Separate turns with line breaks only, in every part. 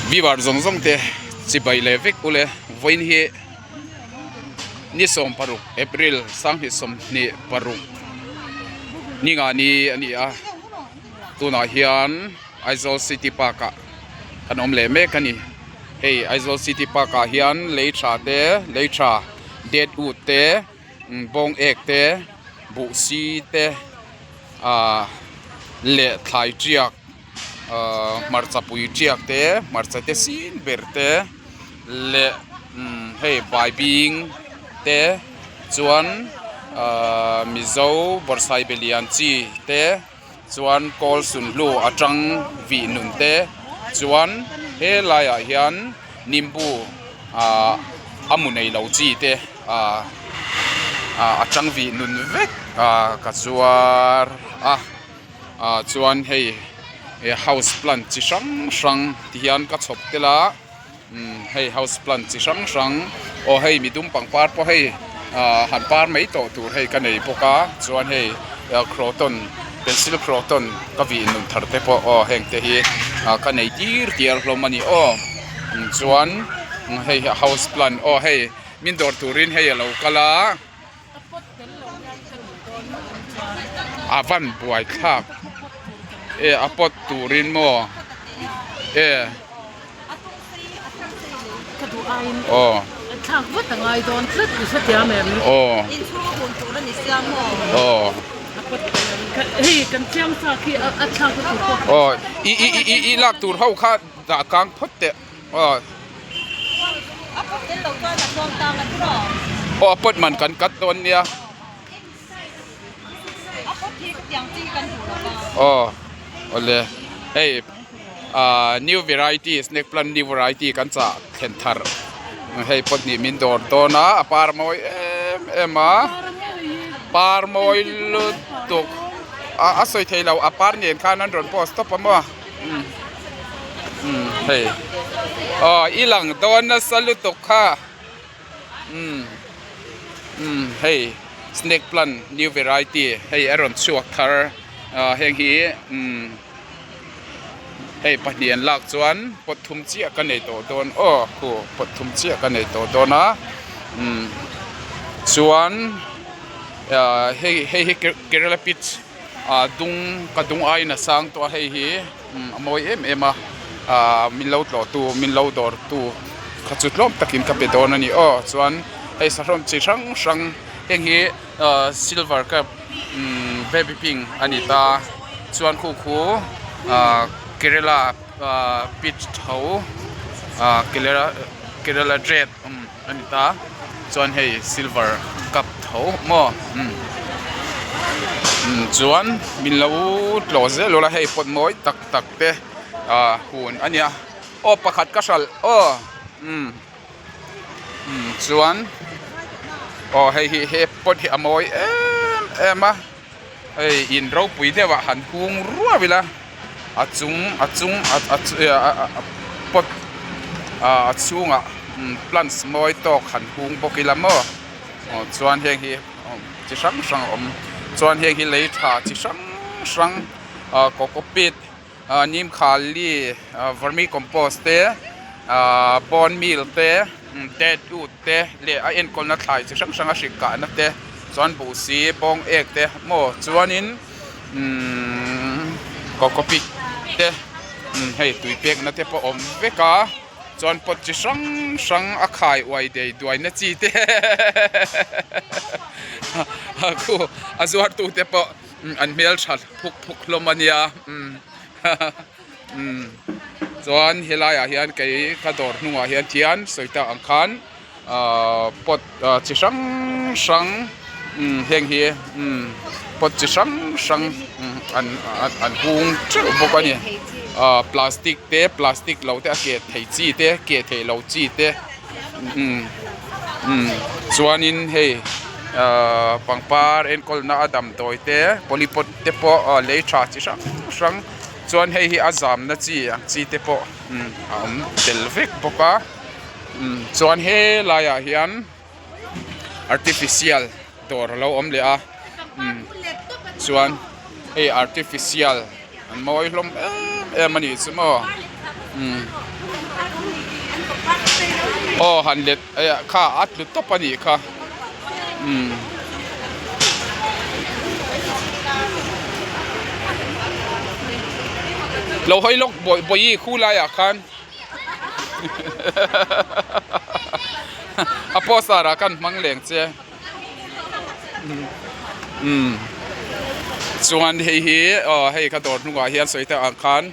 Viewer zawng zawng te chibai leh vek ule vawiin hi ni 16 April 2026 ni nga ni a ni a tunah hian Aizawl City Park ah kan awm leh mek a ni hei Aizawl City Park ah hian lei tha te lei tha dead wood te bawng ek te buh si te ah leh thlai tiak ah hmarcha pui tiak te hmarcha te sin ber te leh hei baibing te chuan ah mizo bawrhsaibe lian chi te. Chuan kawl sunhlu atang vih nun te chuan he laiah hian nimbu ah a mu nei lo chi te ah ah atang vih nun vek ah ka zuar a ah chuan hei house plant chi hrang hrang ti hian ka chhawp tel a. Umm hei house plant chi hrang hrang aw hei midum pangpar pawh hei ah han par mai tawh tur hei ka nei bawk a chuan hei croton pencil croton ka vih nun thar te pawh aw heng te hi ah ka nei tir tial hlawm a ni aw chuan hei hi house plant aw hei min dawr turin hei a lo kal a. A van buai thlak e a pawt turin maw e aw aw aw aw i i i lak tur ho kha dah kang phawt teh. Aw aw a pawt man kan cut dawn nia aw awle hei ah new variety snake plant new variety kan chah thlen thar hei pawt hnih min dawr dawn a a par mawi em em a par mawi lutuk a a sawi thei lo a par nen khan an rawn post tawp a maw. Umm hei aw i lang dawn nasa lutuk kha umm umm hei snake plant new variety hei a rawn chhuak thar ah heng hi umm hei pahnih an lak chuan pot thum chiah ka nei tawh dawn aw khu pot thum chiah ka nei tawh dawn a umm chuan ah hei hei hi kerala peach. ah dung ka dung aiin a sang tawh a hei hi a mawi em em a ah min lo tlawh tu min lo dawr tu kha chu tlawm takin ka pe dawn a ni aw chuan hei sahrawm chi hrang hrang heng hi ah silver cup umm baby pink a ni ta chuan khu khu ah kerala ah peach tho ah kerala red umm. A ni ta chuan hei silver cup tho maw umm umm chuan min lo tlawh zel ula hei pawt mawi tak tak te ah hun a nia aw pakhat ka hralh aw umm umm chuan aw hei hi he pawt hi a mawi em em a hei in ropui deuh ah han hung ruau ila a chung a chung a pot ah a chhungah plants mawi tawk han hung bawk ila maw aw chuan heng hi chi hrang hrang a awm chuan heng hi lei tha chi hrang hrang ah cocopeat ah nim khali ah vermicompost te ah bone meal te dead wood te leh a enkawlna thlai chi hrang hrang a hrik kahna te chuan buhsi bawng ek te maw chuanin umm cocopeat te hei tui pekna te pawh a awm vek a chuan pot chi hrang hrang a khai uai dei duai na chi te hehehe khu a zuar tu te pawh an hmeltha phuk phuk hlawm a nia umm umm chuan helaiah hian kei ka dawr hnungah hian thian sawi tak ang khan ahh pot chi hrang hrang umm heng hi umm pot chi hrang hrang an an hung teuh bawk a ni ahh plastic te plastic lo te a keh thei chi te keh theih loh chi te umm umm chuanin hei ahh pangpar enkawlna a damdawi te polypot te pawh lei tha chi hrang hrang chuan hei hi a zamna chi ang chi te pawh umm a awm tel vek bawk a. Umm chuan helaiah hian artificial dawr a lo awm leh a umm chuan hei artificial an mawi hlawm em em a nih chu maw umm. Aw han let kha a tlu tawp a nih kha umm. Lo hawi lawk bawihi khu laiah khan a poster ah khan hmang leng che umm chuan hei hi aw hei ka dawr hnungah hian sawi tak ang khan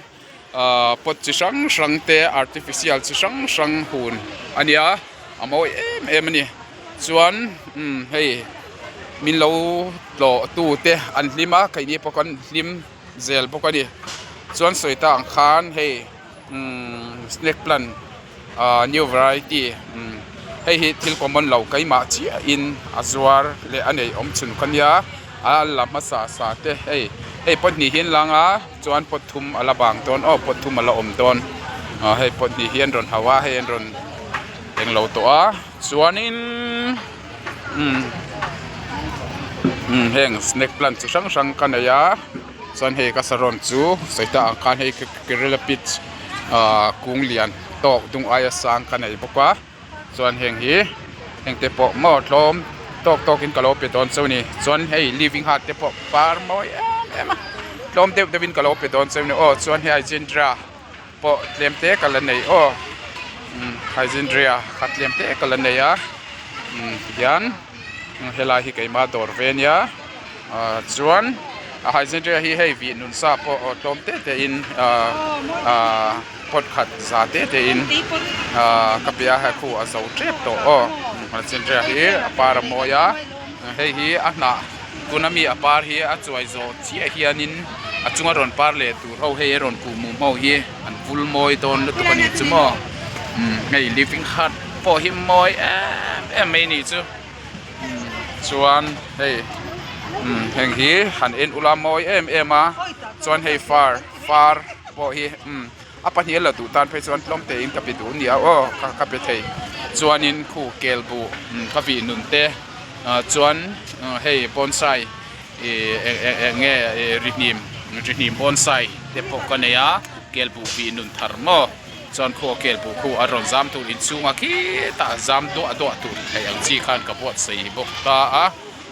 ahh pot chi hrang hrang te artificial chi hrang hrang hun a nia a mawi em em a ni chuan umm hei min lo tlawh tu te an hlim a keini pawh kan hlim zel bawk a ni chuan sawi tak ang khan hei umm snake plant ah new variety umm hei hi thil common lo keimah chiahin a zuar leh a nei awm chhun kha nia a la hmasa sa te hei hei pot hnih hi an lang a chuan pot thum a la bang dawn aw pot thum a la awm dawn ah hei pot hnih hi an rawn hauh a hei an rawn englo tawh a chuanin umm umm heng snake plant chi hrang hrang ka nei a. Chuan hei ka saron chu sawi tak ang khan hei kerela peach ahh kung lian tawk dung aia sang ka nei bawk a chuan heng hi heng te pawh maw tlawm tawk tawk in ka lo pe dawn chauh a ni chuan hei living heart te pawh par mawi em em a tlawm deuh deuh in ka lo pe dawn chauh a ni aw chuan hei hydrangea pawh tlem te ka la nei aw umm hydrangea kha tlem te ka la nei a umm tihian helai hi keima dawr ve ania ah chuan a hydrangea hi hei vih nun sa pawh aw tlawm te te in ah ah pot khat za te te in ah ka pe a hei khu a zo tep tawh aw hydrangea hi a par a mawi a hei hi a hnah tuna mi a par hi a chuai zawh chiah hianin a chunga rawn par leh tur ho hei a rawn kuh mum ho hi an vul mawi dawn lutuk a nih chu maw umm hei living heart pawh hi mawi em em mai a nih chu umm chuan hei umm heng hi han en ula mawi em em a chuan hei far far pawh hi umm a pahnih a la duh tan phei chuan tlawm te in ka pe duh ania aw ka ka pe thei chuanin khu kel buh ka vih nun te ah chuan hei bonsai ih eng eng eng nge ih rihnim rihnim bonsai te pawh ka nei a kel buh vih nun thar maw chuan khu a kel buh khu a rawn zam tur inchhungah khitah zam duah duah tur theih ang chi khan ka buatsaih bawk ta a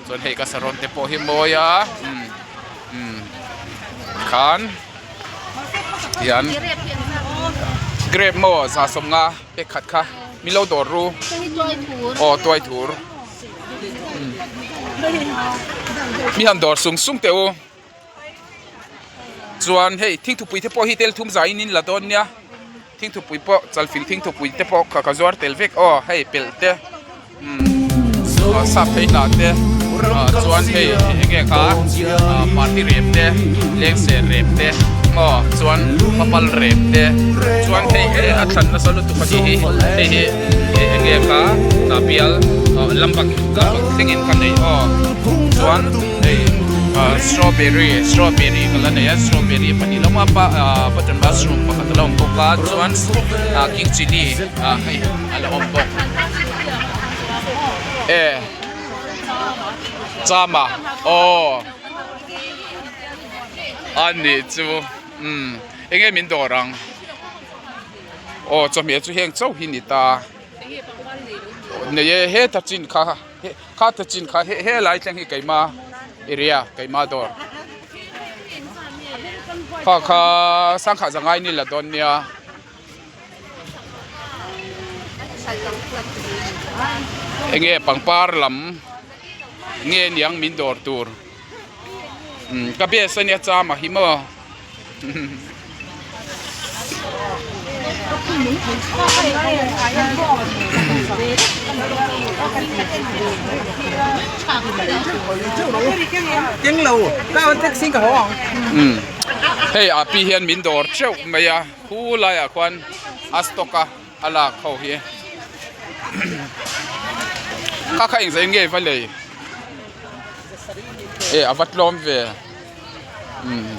chuan hei ka saron te pawh hi mawi a umm umm khan. Hian grape maw za sawmnga pek khat kha min lo dawr ru aw tuai thur mi han dawr sung sung teh u chuan hei thingthupui te pawh hi tel thum zaiin in la dawn nia thingthupui pawh chalfilh thingthupui te pawh ka zuar tel vek aw hei pelh te. Sap phei hna te chuan hei eng nge kha party rep te lengser rep te maw chuan papal rep te chuan hei he a thlan nasa lutuk a tih hi hei hi eng nge kha bial lambak lambak thlengin ka nei aw chuan hei strawberry strawberry ka la nei a strawberry pahnih lo a button mushroom pakhat a la awm bawk a chuan king chilli hei a la awm bawk. E chama aw a nih chu umm enge min dawr ang aw chawhmeh chu heng chauh hi ni ta nei e heta chin kha kha ta chin kha helai thleng hi keima area keima dawr kha kha sangha zangai ni la dawn nia. Enge pangpar lam nge niang min dawr tur umm ka best ania cham a hi maw umm hei ah pi hian min dawr teuh mai a. Khu laiah khuan a stock a a lak ho hi kha kha engzah in nge va lei e a va tlawm ve umm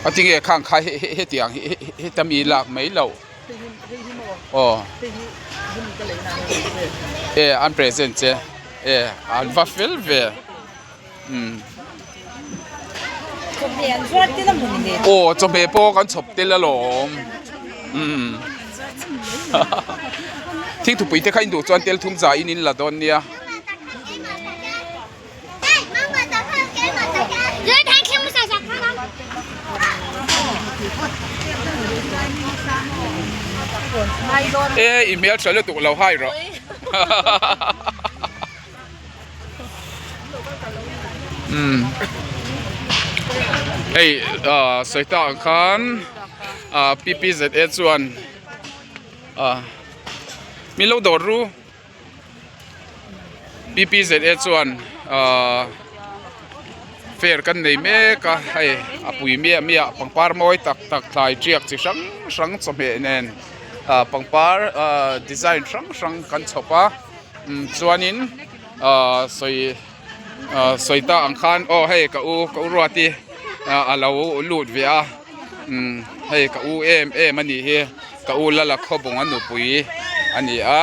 a tinge khang kha hetiang hi heta mi lak mai loh aw e an present che e an va fel ve. Aw chawhmeh pawh kan chhawp tel alawm umm. Thingthupui te kha in duh chuan tel thum za in in la dawn nia. E i hmel tha lutuk lo hai rawh. Umm hei ah sawi tak ang khan ah P P Z A chuan ah min lo dawr ru. P P Z A chuan ahh fair kan nei mek a hei a pui miah miah pangpar mawi tak tak thlai tiak chi hrang hrang chawhmeh nen ah pangpar ah design hrang hrang kan chhawp a umm chuanin ahh sawi ahh sawi ta ang khan aw hei ka u ka u Ruati ah a lo lut ve a umm hei ka u em em a nih hi. Ka u lala khawbung a nupui a ni a,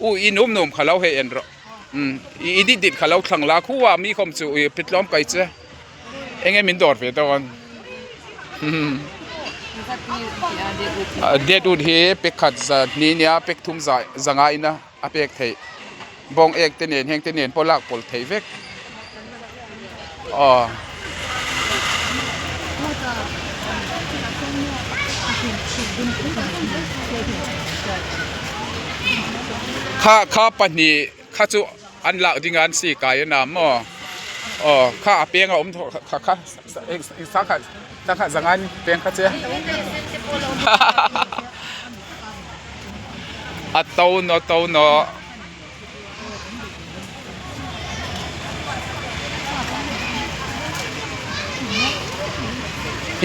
u i num num kha lo hei en rawh umm i dit dit kha lo thlang la khuaa mi khawm chu i pe tlawm kai che eng nge min dawr ve dawn umm det ut hi pek khat za hnih nia pek thum za za ngaiin a a pek theih bawng ek te nen heng te nen pawh lak pawlh theih vek aw. Kha kha pahnih kha chu an lak ding a an si kai a na maw aw kha a peng a awm tawh kha kha sangha sangha zangan peng kha che hahaha. A to no to no.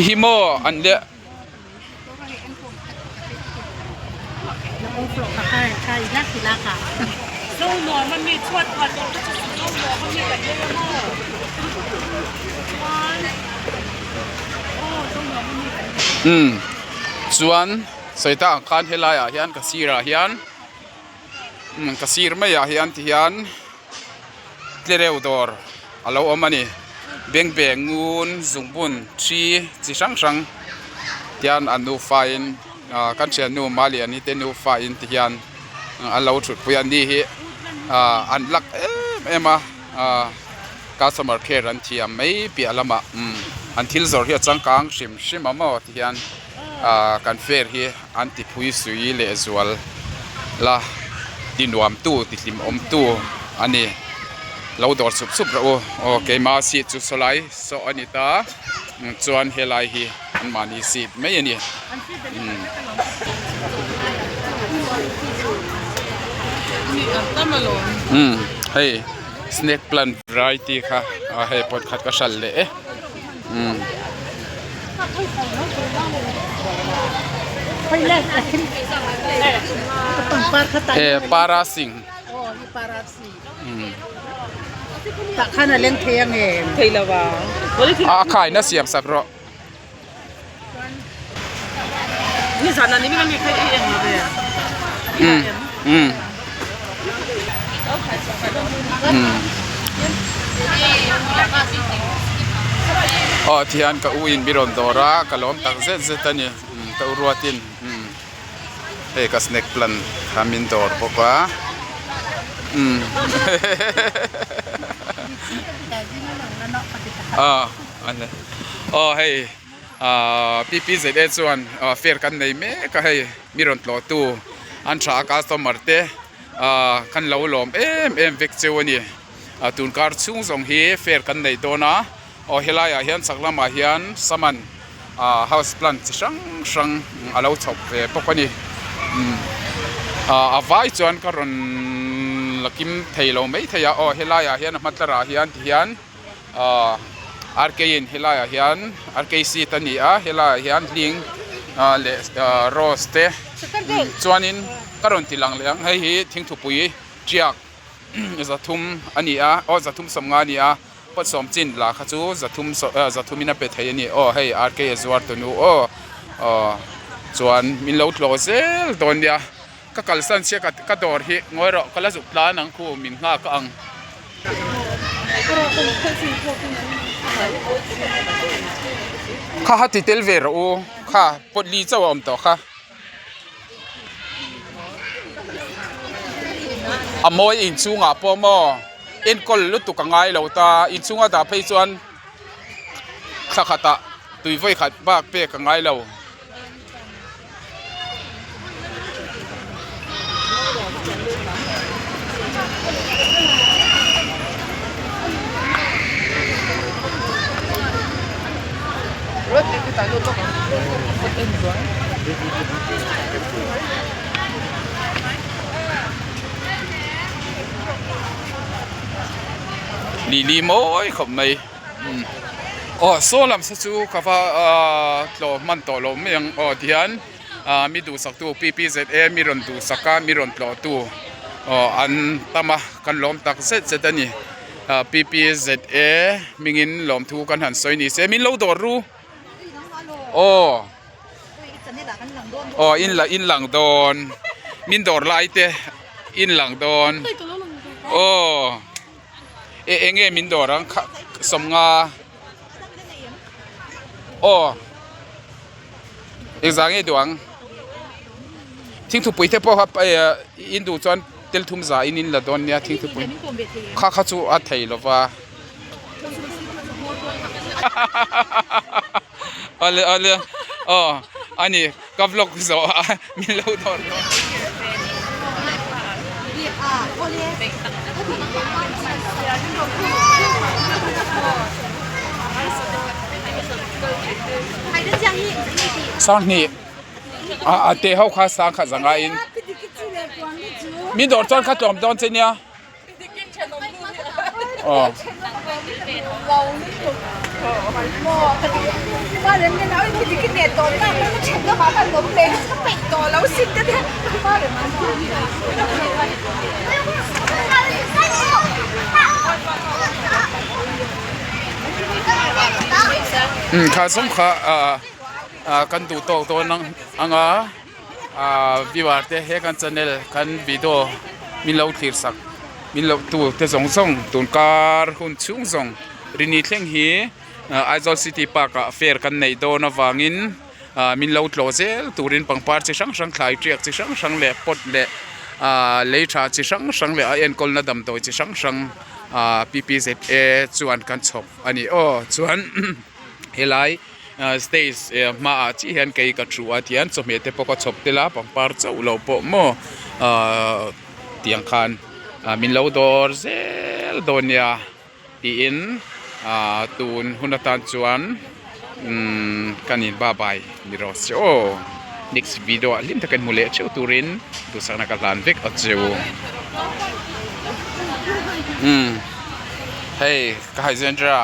Hi maw an le. Umm chuan. Sawi tak ang khan helai ah hian ka sir ah hian umm ka sir mai ah hian ti hian tlereuh dawr a lo awm a ni bengbeh ngun zungbun thi chi hrang hrang tian an nufa in ah kan thiannu maliani te nufa in ti hian an lo thut pui a ni hi ah an luck em em a ah customer care an thiam mai piah lamah umm an thil zawrh hi a changkang hrim hrim a maw ti hian. ah kan fair hi an ti phui sui leh zual la ti nuam tu ti hlim awm tu a ni lo dawr sup sup rawh u aw keima seat chu saw lai saw a ni ta chuan helai hi an mahni seat mai a ni umm hei snake plant variety kha hei pot khat ka hralh leh e. He para sing a khaina siam sak rawh. Aw tihian ka u in mi rawn dawr a ka lawm tak zet zet a ni ka u ruatin hei ka snake plant kha min dawr bawk a umm aw hei. Ahh P P Z A chuan fair kan nei mek a hei mi rawn tlawh tu an tha a customer te ahh kan lo lawm em em vek cheu a ni ah tun kar chhung zawng hi fair kan neih dawn a aw helai ah hian chak lamah hian saman ah house plant chi hrang hrang a lo chhawp ve bawk a ni umm ah a vai chuan ka rawn la kim thei lo maithei a aw helai ah hian a hma tlarah hian ti hian. Ahh R K in helaiah hian R K seat a ni a helaiah hian hling ah leh ah rose te chuanin ka rawn ti lang leh ang hei hi thingthupui tiak zathum a ni a aw zathum sawmnga a ni a pot sawm chin lah kha chu zathum saw ah zathum in a pe thei a ni aw hei R K a zuar tunu aw aw chuan min lo tlawh zel dawn nia. Ka kalsan chiah ka dawr hi ngawi rawh ka la zuk tlan ang khu min nghak ang. Kha ha ti tel ve rawh u kha pot li chauh a awm tawh kha. A mawi inchhungah pawh maw enkawl lutuk a ngai lo ta inchhunga dah phei chuan thla khatah tui vawi khat bak pek a ngai lo. Lili mawi khawp mai aw saw lam saw chu ka va ahh tlawh hman tawh loh mai ang aw tihian ah mi duhsak tu P P Z A mi rawn duhsak a mi rawn tlawh tu aw an tam a kan lawm tak zet zet a ni ah P P Z A hmingin lawmthu kan han sawi ni se min lo dawr ru aw. Aw in la in lang dawn min dawr lai te in lang dawn aw e eng nge min dawr ang kha sawmnga aw engzah nge duh ang thingthupui te pawh kha in duh chuan tel thum za in in la dawn nia thingthupui kha kha chu a thei lo va. Ale ale aw ani ka vlog zawh a min lo dawr dawn. Sanghnih a a te ho kha sang khat zanga in min dawr chuan kha tlawm dawn che nia. Kha zawng kha kan duh tawk dawn ang a. Ahh viewer te he kan channel kan video min lo thlir sak min lo tu te zawng zawng tun kar hun chhung zawng rini thleng hi Aizawl city park ah fair kan neih dawn avangin ahh min lo tlawh zel turin pangpar chi hrang hrang thlai tiak chi hrang hrang leh pot leh ahh lei tha chi hrang hrang leh a enkawlna damdawi chi hrang hrang ahh P P Z A chuan kan chhawp a ni aw chuan helai. Stage hmaah chiah hian kei ka thu a tihian chawhmeh te pawh ka chhawp tel a pangpar chauh lo pawh maw ahh tiang khan min lo dawr zel dawn nia tiin ahh tun hun atan chuan umm kan in ba bai ni rawh se aw next video ah hlim takin hmu leh theuh turin duhsakna ka hlan vek a cheu umm hei ka haizendra.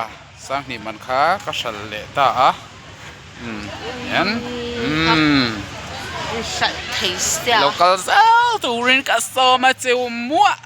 Sanghnih man kha ka hral leh ta a umm hian umm
Hral thei sia.
Lo kal zel turin ka sawm a cheu muah.